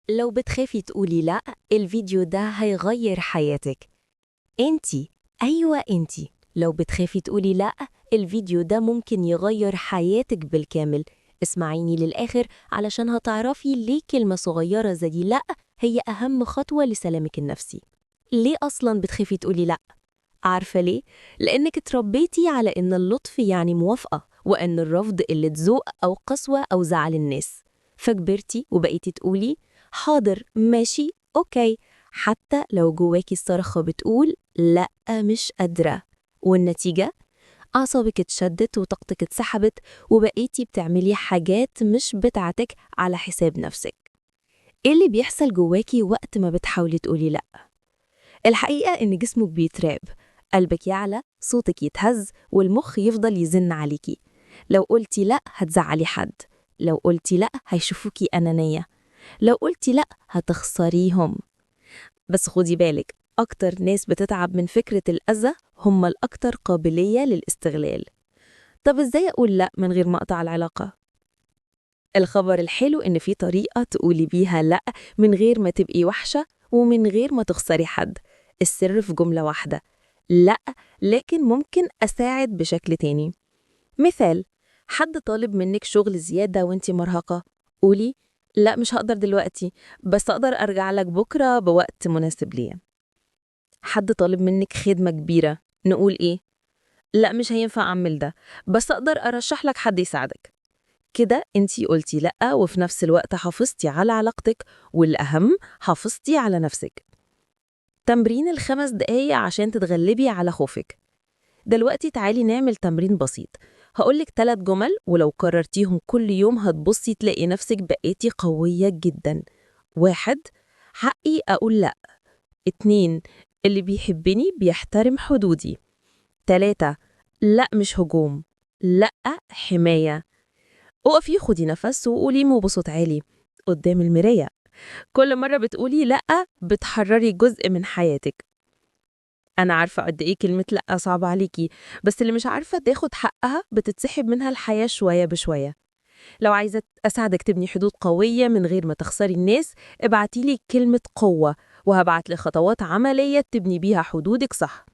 لو بتخافي تقولي لأ، الفيديو ده هيغير حياتك. انتي، أيوة انتي، لو بتخافي تقولي لأ، الفيديو ده ممكن يغير حياتك بالكامل. اسمعيني للآخر علشان هتعرفي ليه كلمة صغيرة زي لأ هي أهم خطوة لسلامك النفسي. ليه أصلاً بتخافي تقولي لأ؟ عارفة ليه؟ لأنك اتربيتي على إن اللطف يعني موافقة، وإن الرفض قلة ذوق أو قسوة أو زعل الناس. فكبرتي وبقيتي تقولي حاضر، ماشي، okay، حتى لو جواكي الصرخة بتقول لأ مش قادرة. والنتيجة؟ أعصابك اتشدت وطاقتك اتسحبت، وبقيتي بتعملي حاجات مش بتاعتك على حساب نفسك. إيه اللي بيحصل جواكي وقت ما بتحاولي تقولي لأ؟ الحقيقة إن جسمك بيترعب، قلبك يعلى، صوتك يتهز، والمخ يفضل يزن عليكي. لو قلتي لأ هتزعلي حد، لو قلتي لأ هيشوفوكي أنانية، لو قلتي لأ هتخسريهم. بس خدي بالك، أكتر ناس بتتعب من فكرة الأذى هم الأكتر قابلية للاستغلال. طب إزاي أقول لأ من غير ما أقطع العلاقة؟ الخبر الحلو إن في طريقة تقولي بيها لأ من غير ما تبقي وحشة ومن غير ما تخسري حد. السر في جملة واحدة: لأ لكن ممكن أساعد بشكل تاني. مثال، حد طالب منك شغل زيادة وانتي مرهقة، قولي لأ مش هقدر دلوقتي، بس أقدر أرجع لك بكرة بوقت مناسب ليا. حد طالب منك خدمة كبيرة، نقول إيه؟ لأ مش هينفع أعمل ده، بس أقدر أرشح لك حد يساعدك. كده انتي قلتي لأ وفي نفس الوقت حافظتي على علاقتك، والأهم حافظتي على نفسك. تمرين ال5 دقايق عشان تتغلبي على خوفك. دلوقتي تعالي نعمل تمرين بسيط. هقولك 3 جمل، ولو كررتيهم كل يوم هتبصي تلاقي نفسك بقيتي قوية جدا. 1، حقي أقول لأ. 2، اللي بيحبني بيحترم حدودي. 3، لأ مش هجوم، لأ حماية. اقفي خدي نفس وقولي بصوت عالي قدام المراية. كل مرة بتقولي لأ بتحرري جزء من حياتك. أنا عارفة قد إيه كلمة لأ صعبة عليكي، بس اللي مش عارفة تاخد حقها بتتسحب منها الحياة شوية بشوية. لو عايزة أساعدك تبني حدود قوية من غير ما تخسري الناس، ابعتيلي كلمة قوة وهبعتلك خطوات عملية تبني بيها حدودك صح.